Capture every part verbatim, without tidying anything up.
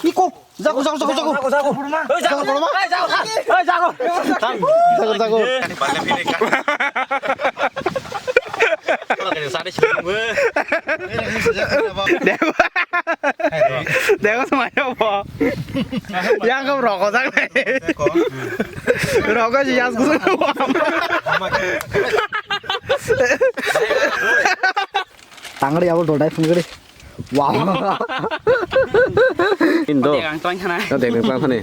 Iko, jago, jago, jago, jago. Jago, jago. Jago, jago. Ei, jago. Ei, jago. Jago, jago. Dego, dego, sumai bo. Yang kau rokok jago. Rokok sih yang kusuk. Tangri abo dodai phunggiri. Wow. Indo. Ang tong khana. Kau deng deng pang khani.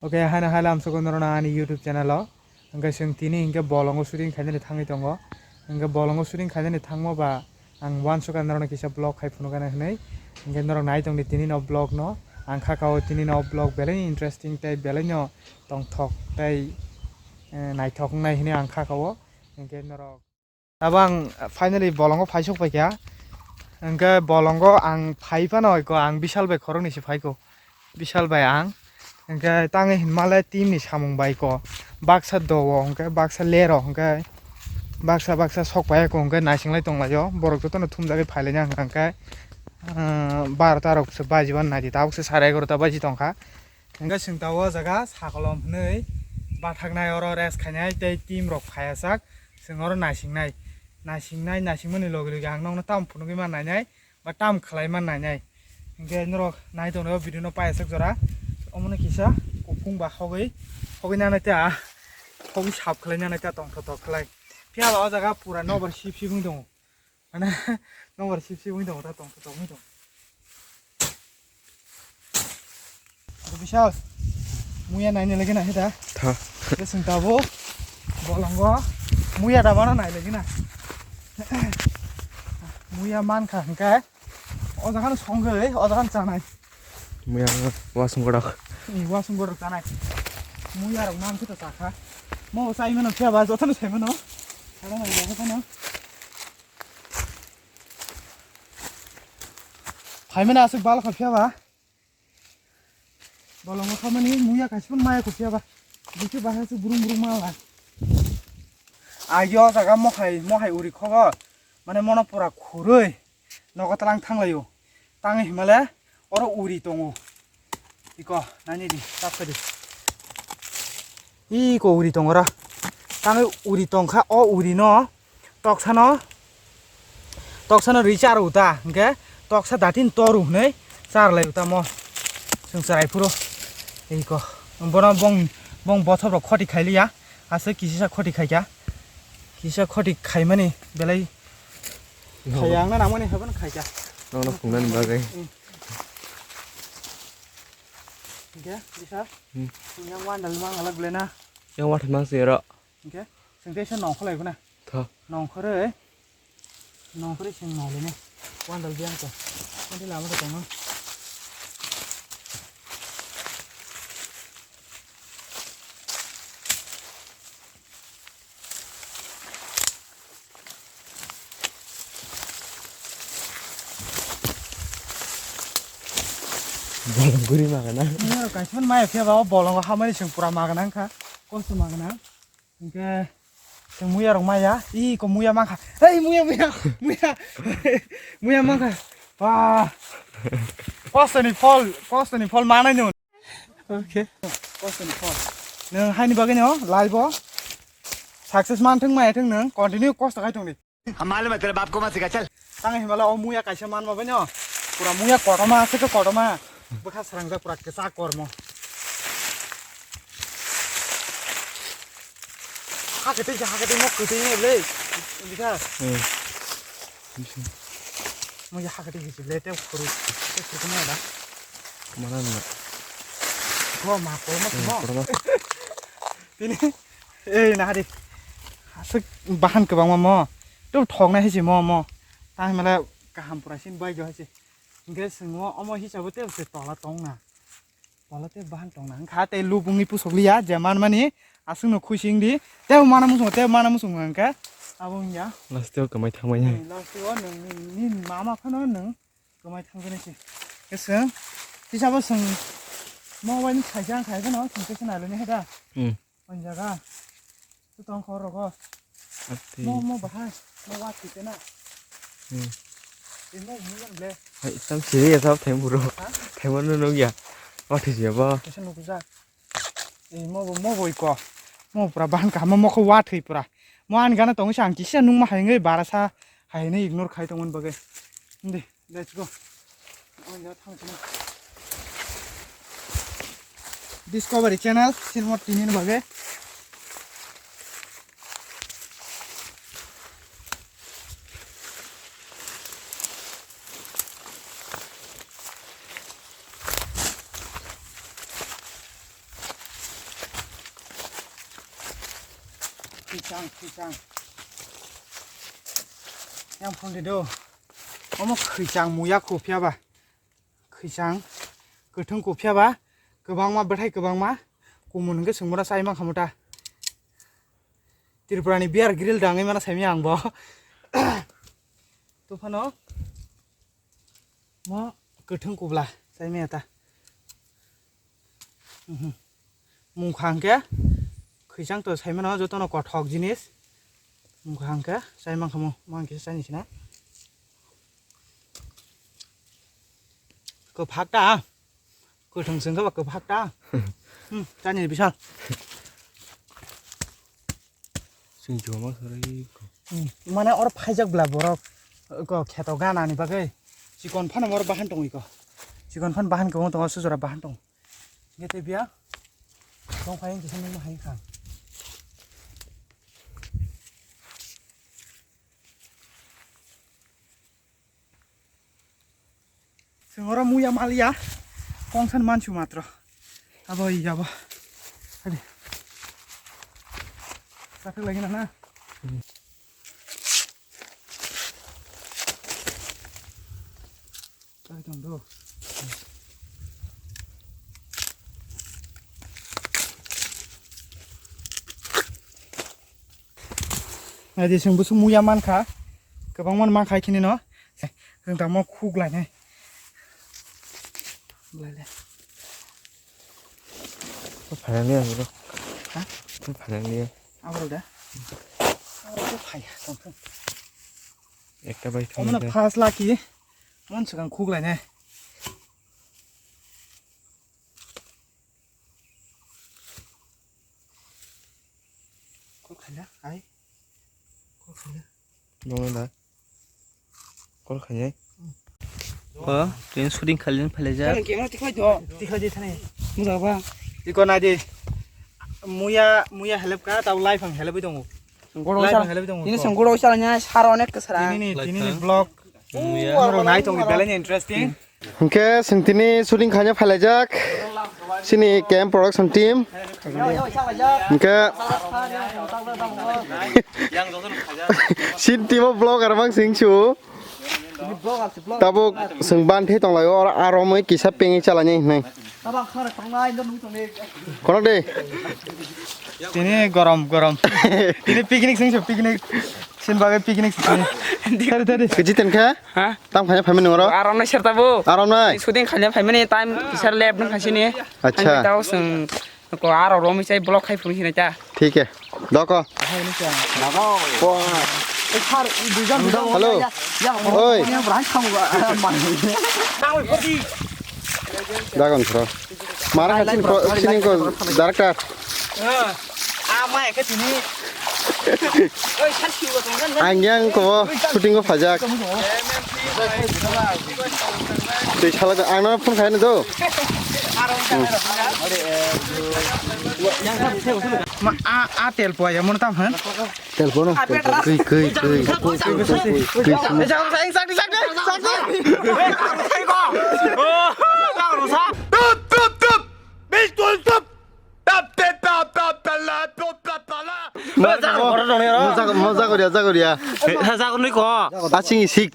Oke, haino hai lamsoko norokno ani YouTube channel o. Hingke chwng tini hingke bolongo shooting khainani thangwi tongo. Hingke bolongo shooting khainani thangma ba ang uansukha norokno kisa vlog khai phunukgana hinwi. Hingke norok nai tongdi tini no vlog no. Ang kha kao tini no vlog belai interesting tei belai no tongthok tei, eh, naithok wngnai hinwi ang kha kao. Hingke norok Abo ang finally bolongo phaisok paikha. Hingke bolongo ang phai phano iko ang Bishal bai khoroknwi se phaiko. Bishal bai ang. Hingke tangwi hinmale team ni samung bai ko. Baksa dowo hingke baksa lero hingke baksa baksa sok paiyako hingke naisinglai tonglaio. Borok jotono thumjagwi phailaina hingka hingke, ah, barota rok se bajiban naidi tabuk se sare egarota baji tongkha. Hingke chwng tabuk o jaga sakolom hwnwi bathaknai oro rest khainai tei team rok phaiya sak chwng oro naisingnai. Naisingnai, naisingmani loge loge ang nokno tamo phunugwi man nainai ba tamo khlai man nainai. Hingke norok nai tongnai o video no paiya sak jora. Omono kisa kuphung ba hogwi, hogwi nanai ta, hogwi sap khlai nanai ta tongthok thok khlai. Phiya ba o jaga pura nobar sip sip wng tongo. Mane, nobar sip sip wngwi tongo, ta tong, tong wngwi tongo. Bishal, muya naina lagi na hita. Tha. Bwswng tabuk, bolongo, muya da mano nai lagi na. Muya mankha hingke, o jaga no songwi, o jaga no chanai. Muya wasung gorok. Ni wasung gorok chanai. Muya rok mankhe to chakha. Mo chai mano phiya ba, jotono sai mano. Sara nai jotono. Phaimani aswk bal kha phiya ba. Bolongo khamani muya kaisa phano maya kho phiya ba. Bisi bahai se brum brum mala. Ayo jaga mohai, mohai uri khogo. Mane mono pura khurui. Nogo tlang thanglaio. Tangwi himale oro uri tongo. Iko, naini di, tap khe di. Iko uri tongo ra. Tangwi uri tongkha, o uri no toksano, toksano ri charo uta, hingke toksa datin toru hwnwi charlai uta mo. Chwng chwrai phuru. Iko, bono bong, bong bothop rok khoti khailiya. Aswk kisisa khoti khaikha. Kisa khoti khaimani belai. Khaya ang na nangmani haban khaikha. Nono phungnani bagwi. Hingke, bisa? Hmm. Yang wandal mang alak belai na. Yang wathai mang se ro. Hingke, sengke se nongkholai guna. Tho. Nongkhore. Nongkhore seng nai lene. Wandal biang to. Nanti lama to tongo. Bolong guri magana. Muya rok kaisa maya phiya ba, o bolongo hamari seng pura magana wngkha. Kosto magana. Hingke seng muya rok maya. I ko muya mangkha. Ei muya, muya, muya. Muya mangkha. Wah. Kosto ni phol, kosto ni phol manai no. Okay. Kosto ni phol. Nwng haini bagwi no live o success man thung maya thung nwng continue kosto khai tong di. हम मालूम है, तेरे बाप को मत सिखा, चल। Tang himala o muya kaisa man ma bai no. Pura muya kotoma se ko kotoma. Bwkha srangjak pura kisa kormo. Ha kete ha kete mo kete ne le. Bikha. Hmm. Mo ya ha kete gisi le te khuru. Te khuru ma da. Mana na. Ko ma ko ma Hmm, mo. Kotoma. Tini, ei, nahadi. Aswk bahan kwbangma mo. Tei thoknai hai se mo, mo. Tang himala kaham pura sin bai jo hai se. Hingke swngo omo hisabo tei se tola tongna. Tola tei bahan tongna. Wngkha tei lubungni pusok liya, je manmani aswkno khuising di. Tei mana musung, tei mana musung hingke. Abo wngya. Last o kwmai thangmani. Last o nwng, ni mama phano nwng. Kwmai thangjaknai se. Khe chwng, tisabo chwng, mo bai ni khaijak, khaijak no, chwng khe se nailai nai khe da. Hmm. O jaga. Tu tong khor rogo. Ati. Mo, mo bahai. Mo wa ti tena. Hmm. Ini ini kan ble. Hai, tam siri ya sab theng bro. Ha? Theng mana nung ya. Wa ti siya ba. Kesa nung kuja. Eh, mo bo, mo bo iko. Mo pura bahan ka mo mo ko wa thwi pura. Mo an gana tong sang kisa nung ma hai ngai bara sa hai nai ignore khai tong mon bage. Ndi. Let's go. Discovery Channel, Silmot tini ni bagwi. Khisang, khisang. Yang phone di do. Omo khwichang muya kho phiya ba. Khwichang kwthwng kho phiya ba. Kwbangma bwthai kwbangma. Kumun hwnkhe chwng bono chai mankha muta. Tripura ni beer grill dangwi mano saimanya ang bo. Tuphano mo kwthwng kubla saimanya ta. Mhm. Mungkha hwnkhe khwichang to saimano jotono kothok jinis. Mungkha hwnkhe chai mankha mo, mo hwnkhe chai ni sina. Kwphak ta, kwthwng se wngkha ba kwphak ta. Hmm, chani bisal. Sing joma sarai ko. Hmm, mane oro phaijak bla borok ko kheto gana ni bagwi. Chikon phano oro bahan tongwi ko. Chikon phan bahan ko tongo sujura bahan tong. Gete bia. Tong phai kisa nung hai kha. Sengora muya malia. Kongsan mansu matro. Abo iya bo. Hadi. Kathok lagi na na. Chai tong do. Naidi seng busu muya mankha. Kwbang man mankha khini no. Seng tamo khuk lai nai. Lai le. Phalang liya bro. Ha? Phalang liya. Abo da. Abo phai tong. Ekta bai thong. Omo na first lucky. Mon swkang khuk lai nai. Kok khaina, ai. Kok khaina. Nong na. Kok khaina. O, tini shooting khalina phailajak. Kani kemera tikhai do. Tikhai di thani. Mujak ba. Iko nai di. Muya, muya help ka, tau live ang help tongo. Sengkoro live sal-, ang help tongo. Ini sengkoro salanya sar onek kesarang. Ini ni, ini ni vlog. Muya. Nai tong belai interesting. Hingke sing tini shooting khaina phailajak. Sini Camp Production team. Hingke sini team o vlogger bang sing su. Tabuk sing ban the tong lai oro aro mui kisa pengwi chala ni hinai. Kono de. Tini gorom, gorom. Tini picnic sing su, picnic. Sin bagwi picnic sing. Tadi, tadi. Kejiten kha? Ha? Tam khaina phaimani oro? Arom nai serta bo. Arom nai? Shooting khaina phaimani time kisar lab nang khasini. Acha. Ani tao sung ko aro romi chai block khai phuru hinai ta. Thik hai. Doko. Hello. Oi. Dagon pro. Mara kachin ko, sini ko director. Ah, mai ke tini. Oi, san siwa tong san. Ang yang ko shooting ko phajak. Tei sala ang na phone khaina do. Ma a, a tel po ya mon tam han. Tel po no. Kei, kei, kei. Kei. Tut, tut, tut. Pistol, tut. Mo jago, mo jago, mo jago dia, jago dia. He, ha, jago nui ko. Asing isik.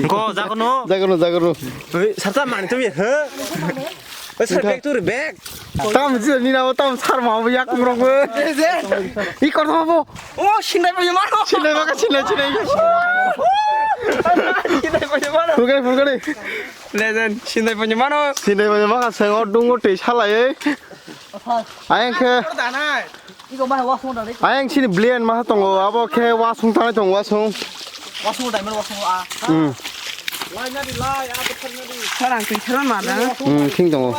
Ko, jago no. Jago no, jago no. He, sarta mani tumi, he? He, sar bag tu bag. Tam ji ni na, tam sar ma bo yak mrong bo. I kor bo. O, sinai bo mano. Sinai ba ka, sinai, sinai. Sinai bo mano. Fulgari, fulgari. Legend, sinai bo mano. Sinai bo mano, sengor dungo te salai. Ayang khe. Danai. Ayang sini blend ma tongo, abo khe wasung tanai tongo, wasung. Wasung dai mano, wasung a. Hmm. Sarang twi tharma ma da. Hmm, thing tongo.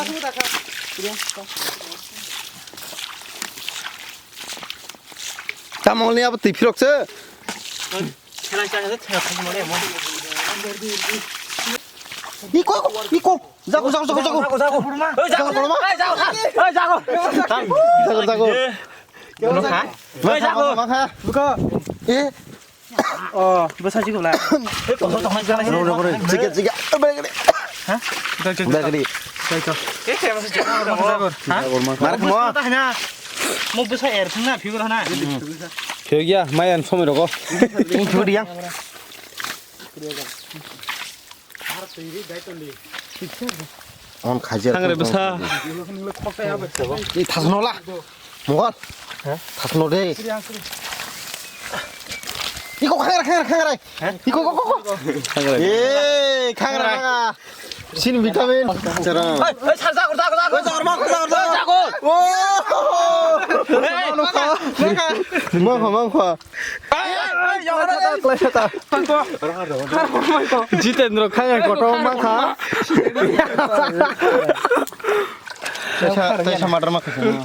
Tamoni abo twi phirok se. Iko, iko, iko. Jago, jago, jago, jago. Jago, jago, jago. Jago, jago. Jago. Buka. Eh. Oh, bwsa chikula. Rore, rore. Chika, chika. Brekri. Ha? Brekri. Jago. Ha? Mar khmo. Mo bwsa er thangna, figur hana. Phiyok ya, mayan somoi rogo. Ing figur yang. On khaji. Thangre bwsa. Ni thasno la. Mongol. Thasno de. Iko khangra, khangra, khangra. Iko, ko, ko, ko. Thangre. Eh, khangra, khangra. Sin vitamin. Chara. Oi, oi, sar, sar, sar, sar. Oi, sar, ma, sar, sar. Sar, sar. Oh. Mangkha, mangkha. Jitendra khang kotor mangkha. Taisa, taisa matar ma khasung.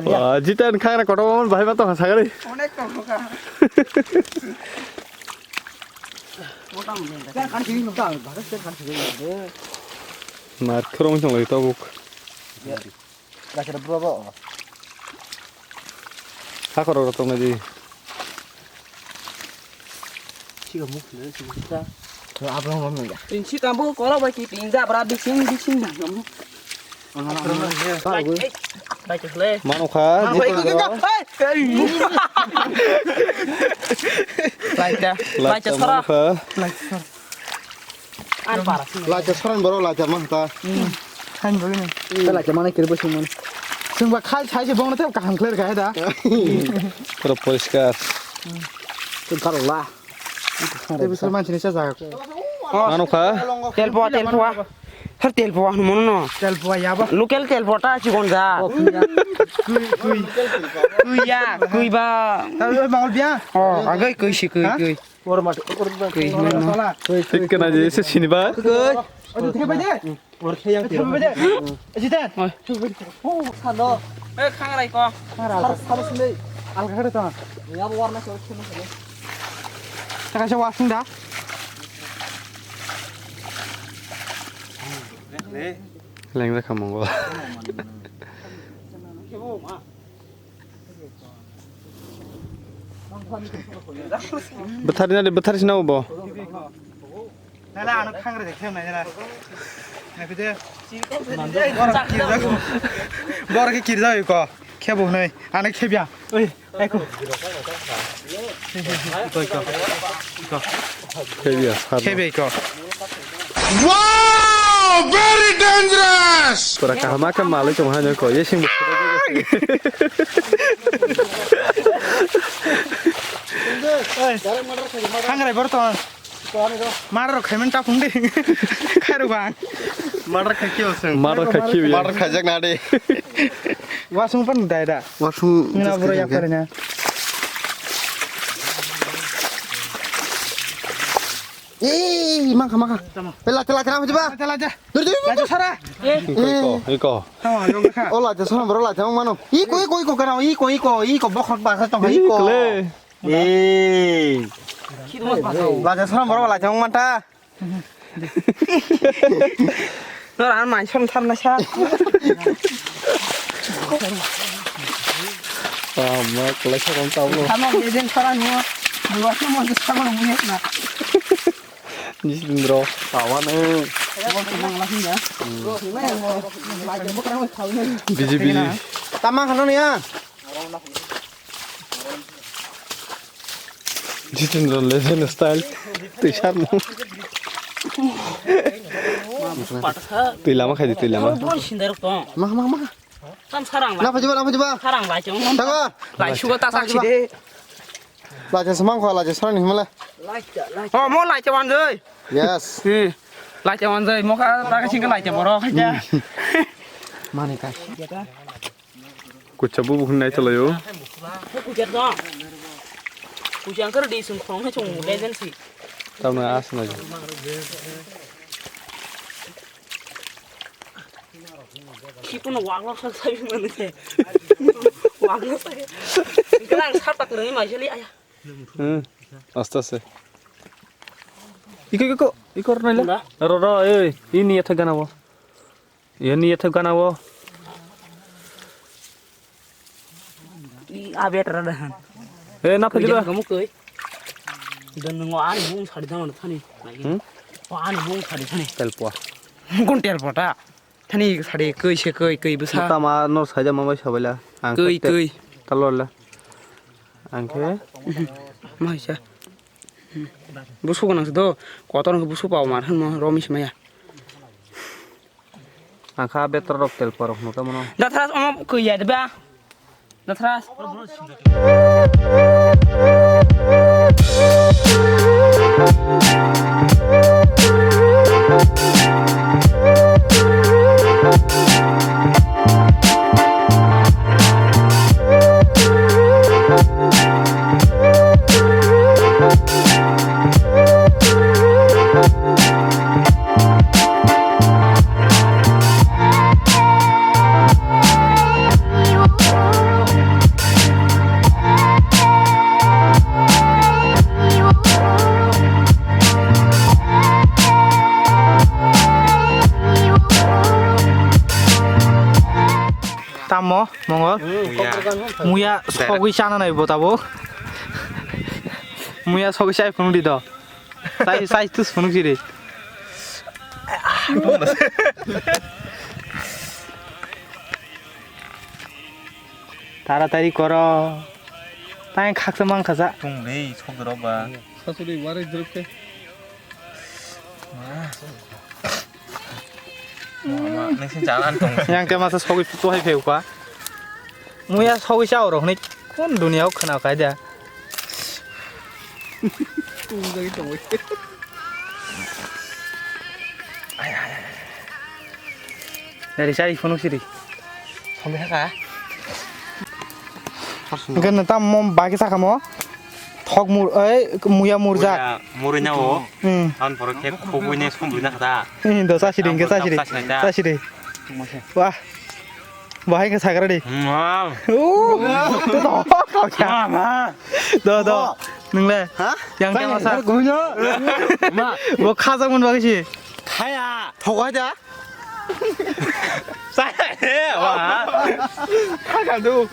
Wah, Jiten khang kotor bahai ma to hasagari. Onek tong kha. Mar khurung song lai tabuk. Gachara bro bo. Hakoro rok tongnai di. Siga muk le siga. To abang bang ya. Tin si kambu kolo bai ki tin ja bra bising bising na kamu. Bai ke le. Mano kha. Laita. Laita sara. Laita sara. An para. Laita saran boro laita mah ta. Hain boro ni. Ta laita mana kiri bosong mana. Sung ba khai sai se bong na te kaham clear ga da. Pura poriskar. Sung karo la. Te bisal manchini sa jaga. Mano kha. Telpo, telpo. Har telpo anu mono no. Telpo ya ba. Local telpo ta chigon ja. Kui kui. Kui ya, kui ba. Ta oi mangol bia. Oh, agai kui si kui kui. Bor mat. Kui. Tik kana je se siniba. Kui. Oi, thik bai de. Bor khayang thik bai de. Jiten. Oh, sado. Eh, khangrai ko. Khangrai. Sar sar sini. Alga kare ta. Ya bo warna sor khema sini. Taka se wasung da. Leng da khamungo. Bwthar nani, bwthar sina bo. Nala ano khangre de khem nai nala. Nai pide. Bor ki kirja ko. Bor ki kirja ko. Khebo nai. Ano khebya. Oi, eko. Iko, iko. Iko. Khebya. Khebya iko. Wow! Very dangerous! Pura kaham khe malwi tong hai ko. Ye sing. Khangrai borton. Murder khaiman ta phung de. Khairu bang. Murder khai khe oseng. Murder khai khe. Murder khaijak na de. Wasung pan dai da. Wasung. Mina bro ya kare na. Ei, mangkha, mangkha. Tamo. Pela, tela, tela, jiba. Tela, tela. Dur, dur, dur. Lajo sara. Iko, iko, iko. Tamo, yong kha. Ola, je sona bro la, jang mano. Iko, iko, iko, kana, iko, iko, iko, bokhok ba sa tong, iko. Ikle. Eh. Laja sora borok laja wng manta. Nora mai som tharna sa. Ama kelai sa kom tau lo. Sama bejeng sora nyo. Dua sama sama nyo na. Jisindro, tawa ne. Biji biji. Tama khano ya. Jitendra legend style. Twi sarmo. Twi lama khaidi, twi lama. Bro, sindarok tong. Mah, mah, mah. Tam sarang la. Na phajiba, na phajiba. Sarang la chong. Tago. Lai suga ta saksi de. Laja semang kho, laja sarang ni himala. Oh, mo lai chawan joi. Yes. Hmm. Lai chawan joi, mo kha ta ka sing lai cha boro kha cha. Mani ka. Kucha bu bu nai chalayo. Kuchar dong. Kuchar kar di sung khong hai chung legend si. Tamo asna. Kipuno waglo sa sa bi mane se. Waglo sa. Kena sa tak reng mai jeli aya. Hmm. Asta se. Iko iko iko rnai la. Ro ro ei ini ya thagana wo. Ini ya thagana wo. I abet rada han. Eh, na phajilo. Kamu koi. Dan ngo ani bung sari dang thani. Hmm? O ani bung sari thani. Telpo. Kon telpo ta. Thani sari koi se koi koi bwsa. Tama nor saida mamai sabaila. Ang koi koi. Talor la. Ang khe. Mai sa. Busu gwnang se do. Kotor khe busu pao mar hwn mo romi se maya. Ang kha betor rok tel porok no tamo no. Dathras omo koi ya deba. Dathras. Tamo, Mongol? Muya. Muya sogwi chana nai bo tabuk. Muya sogwi chai phunuk di do. Chai, chai tus phunuk siri. Taratari koro. Tai khaksa mang khasa. Tung dei, sok drop ba. Sasuri warai drop ke. Yang te masa sogwi tu hai pheu ka. Muya sogwi cha oro hwnwi kun dunia o khna kai da. Dari chari phunuk siri. Songwi haka. Gana tam mom bagi sakamo. Thok mur, ei, muya murjak. Muya murui na o. Hmm. An poro khe khobui ne sumrui na kha ta. Hmm, do sasi ding, sasi ding. Sasi ding ta. Sasi ding. Wah. Bahai khe sagra di. Hmm, wow. Oh. To to. Mama. Do do. Nung le. Ha? Yang te masa. Ma. Bo khaja mun bagi si. Khaya. Thok hai da. Sai, wah. Kha kha du.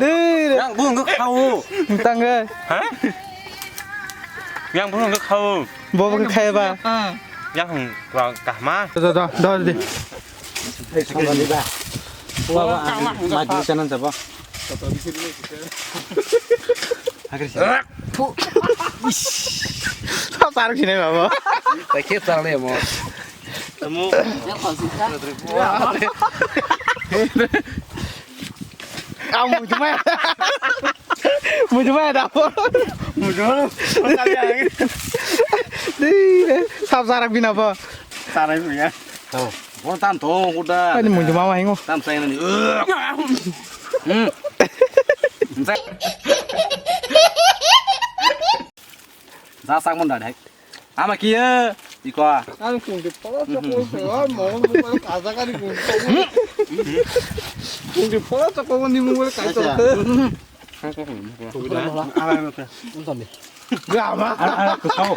Dei. Yang bung kha khau. Tang ge. Ha? Yang bung kha khau. Bo bo kha ba. Yang hung wa kah ma. Do do do di. Hei, song ni ba. Wa wa. Ma di channel jabo. Agri. Sa sa ru sini ba bo. Pakai sa le mo. Tamo. Ang mujuma. Mujuma da. Mujuma. Di, sab sarak bina ba. Sarai punya. Tahu. Bon tam to kuda. Ani mujuma ma hingo. Tam sai ni. Hmm. Da sak mon da dai. Ama kiye, iko. Ang kung di pala sa ko se wa mo mo ko kaza ka ni kung. Kung di pala sa ko ni mo ko kai to. Ama no ka. Untan di. Ga ma. Ara ara ko sao.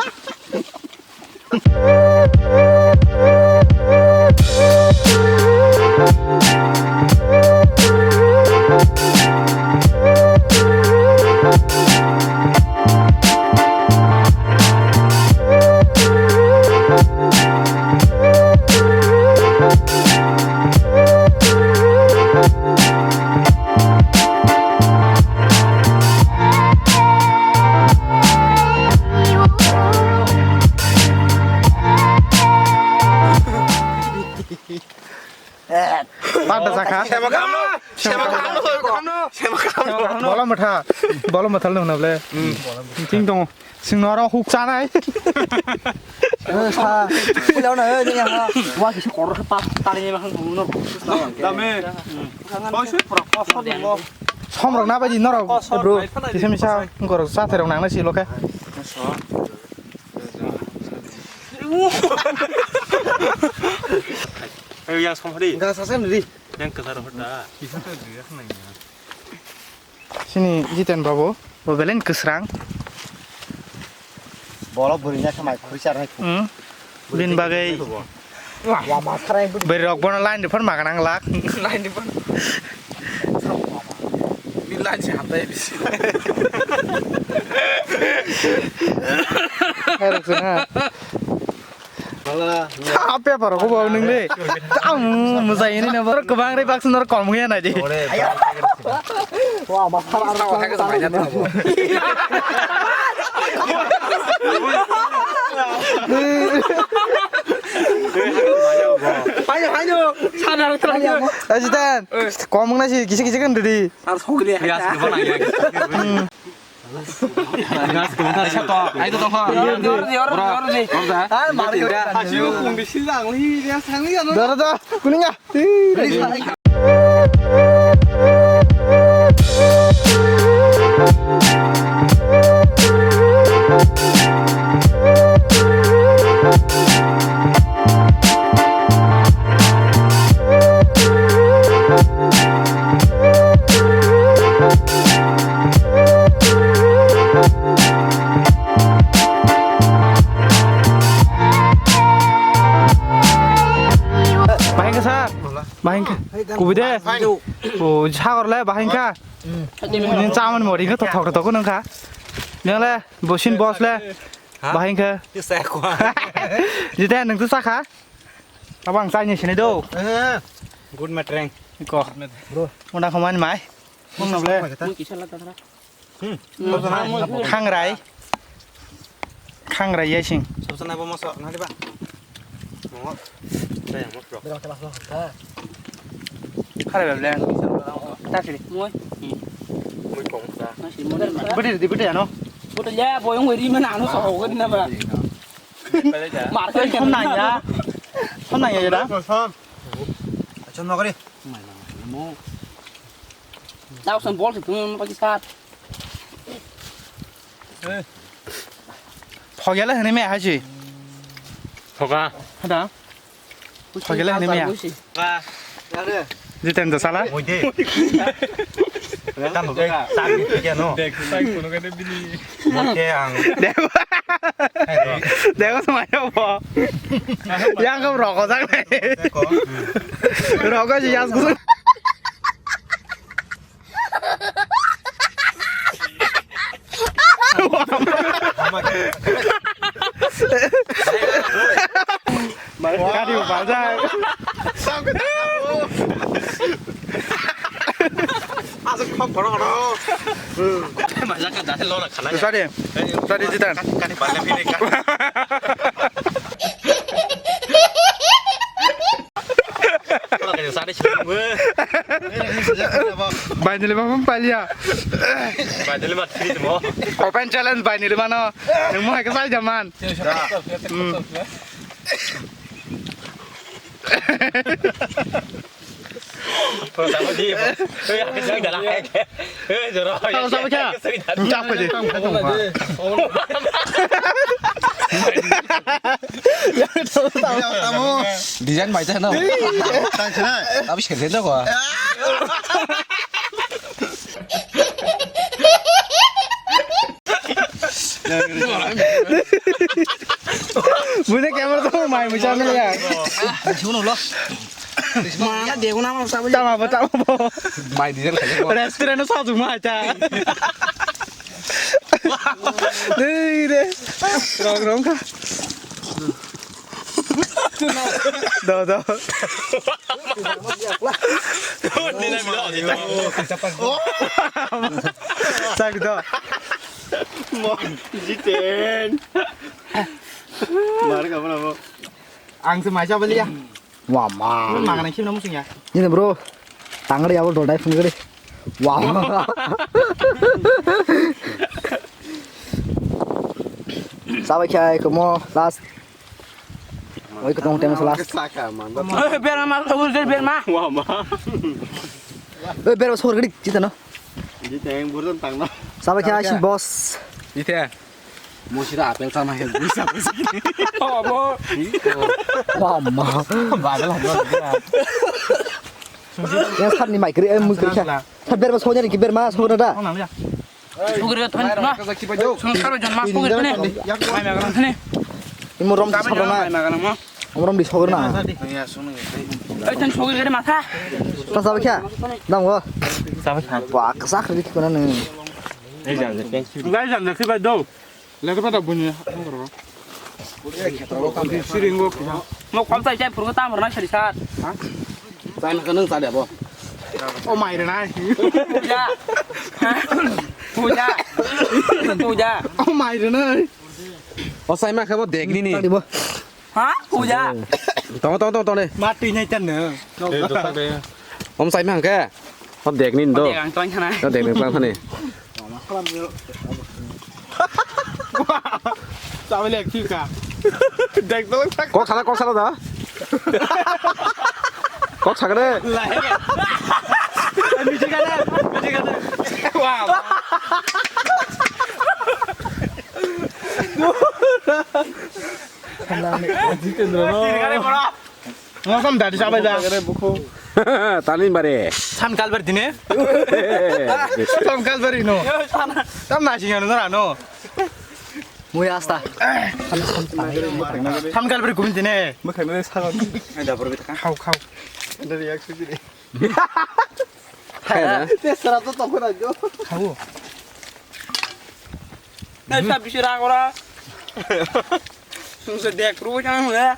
Panda sakha. Sema khamno, sema khamno, sema khamno. Bola matha, bola mathal no hwnable. Ting tongo. Singno aro huk chanai. Eh, sa. Pila na, eh, ni ha. Wa kisi koror pa, tani ma hang no. Dame. Boy sui pura kosor ni mo. Somrok na baidi norok, bro. Kisa misa gorok sathai rok nang na silo khe. Ayo, yang somhari. Enggak, sasen ri. Yang kesar hoda. Sini Jiten babu, bo belai kwsrang. Bolo bwrwi nya khe mai khuri char hai. Hmm. Bin bagwi. Wa ma sarai. Bwrwi rok bono line rifan maga nang lak. Line rifan. Bin line se hamtai bisi. Hai rok suna. Apa apa rok bo nung le. Tam mujai ini na bor kebang re baksa nor kom ya na di. Wa ma sarai. Ayo, ayo, sana terus. Ajitan, kom na si kisi kisi kan didi. Ar sogri. Ya, sogri. Ayo, tong. Yor, yor, yor, yor. Ah, mari. Dara da, kuninga. Bahai kha sir. Bahai kha. Kubi de. O sagor le bahai kha. Ni chaman mori kha to thok to nang kha. Nang le bosin boss le. Bahai kha. Jite nang tu sakha. Abang chai ni sini do. Good matreng. Ko. Bro. Mona khamani mai. Mona ble. Khangrai. Khangrai yasing. Sabsa naibo moso, nadi ba? Mongo. Khare bable. Tasiri. Moi. Moi kong sa. Budi di budi ano. Budi ya, boyong weri mana anu sa hoga dina ba. Market. Som nang ya. Som nang ya da. Som. Acha nokri. Tao san bol se tum pagi sat. Phogele hene me haji. Phoga. Hada. Phogele hene me ya. Jiten to sala. Oide. Kan to sa ke no. Dek sai kono kene bini. Oke ang. Dego. Dego sama yo po. Yang ko roko sak. Roko ji yas gus. Kadi baja. Asuk khok khoro khoro. Maja ka dase lona khana. Sari. Sari jitan. Kani bale phini ka. Bai nili bapam palia. Bai nili mat phini mo. Open challenge bai nili mano. Nung mo hai ka sai jaman. Hmm. Tamo, tamo kya? Tamo kya? Tamo kya? Design mai ta na. Tamo sel ta ko. Buine camera to mai mucha mele ya. Shuno lo. Mana dego na ma sabun. Tama bo, tama bo. Mai di jel khaje ko. Restaurant sa ju ma cha. Dei re. Rong rong ka. Do do. Sak do. Mo jiten. Mar ka bra mo. Ang se mai cha baliya. Wama. Mangana khimna musung ya. Ini bro. Tangri abo dodai phunggri. Wama. Sabai khai komo last. Oi kotong tem last. Saka man. Eh, berma ma, tabul der berma. Wama. Eh, berma sor gadi, cita no. Teng burdan tangna. Sabai khe asin boss. Ite. Musira apel sama he bisa bisa. Obo. Mama. Badal hajor. Ya sat ni mai kri, eh, mui kri kha. Sat berma sonya ni ki berma sogna da. Sugri thon na. Sung sar jon mas sugri ne. Mai magan thane. Imo rom sab na. Mai magan mo. Imo rom di sogri na. Ai thon sugri gede matha. Ta sabai kha. Dam go. Sabai kha. Wa kasak ri kona ne. Gai jan de khibai do. Leto pada bunyi. Siringo kisa. Mo kham sai chai phuru tam rna sari sar. Tan ka nang sa de bo. O mai re nai. Puja. Puja. Puja. O mai re nai. O sai ma kha bo dek ni ni. Tadi bo. Ha? Puja. Tong tong tong tong ne. Mati nai tan ne. Om sai ma kha. O dek ni do. Dek ang tong khana. O dek ni pa khani. Sabi lek thika. Dek dol thak. Kok sala, kok sala da. Kok sakre. Lai. Miji kana, miji kana. Wow. Jitendra no. Mosam dadi sabai ba. Tani bare. San kalbar dine. San kalbar ino. Tam nasi ngano no rano. Mui asta. San kalbar kumin dine. Makhana sagon. Khau khau. Dari yak suji de. Khaya na? Te sara to tokho na jo. Khau. Nai sa bisi ra gora. Sungse dek ru jang le.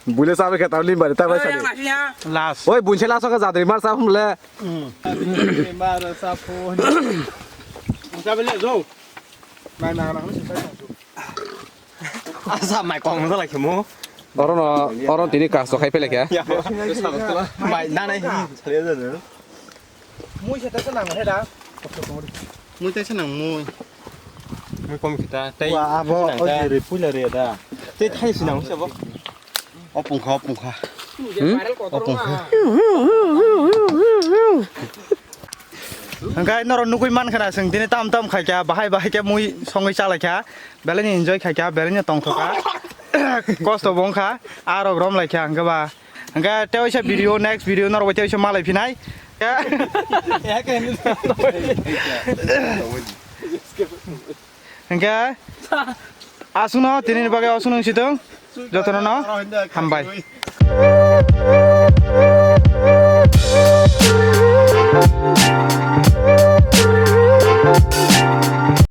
Bule sabe khe tabli bari ta bai sadi. Last. Oi bunse last ka jadri mar sa humle. Mar sa phone. Sabe le zo. Mai na na se sai. Asa mai kong sa lai khemo. Oro no, oro tini kaso khai pele kya? Mai na nai hi chale da. Mui se ta sa nang he da. Mui ta sa nang mui. Mui kom kita tai. Wa abo o jiri puila re da. Te thai si nang se bo. O pungkha, o pungkha. Hmm? O pungkha. Hwnkhe norok nugui mankha na, chwng tini tam tam khaikha, bahai bahai khe mui songwi chalaikha, belai ni enjoy khaikha, belai ni tongthokha, kosto bo wngkha, arok romlaikha, hwnkhe ba, hwnkhe tewaisa video, next video norok bai tewaisa malai phinai. Hwnkhe aswkno tini ni bagwi aswkno wng sitwng, jotono no hambai.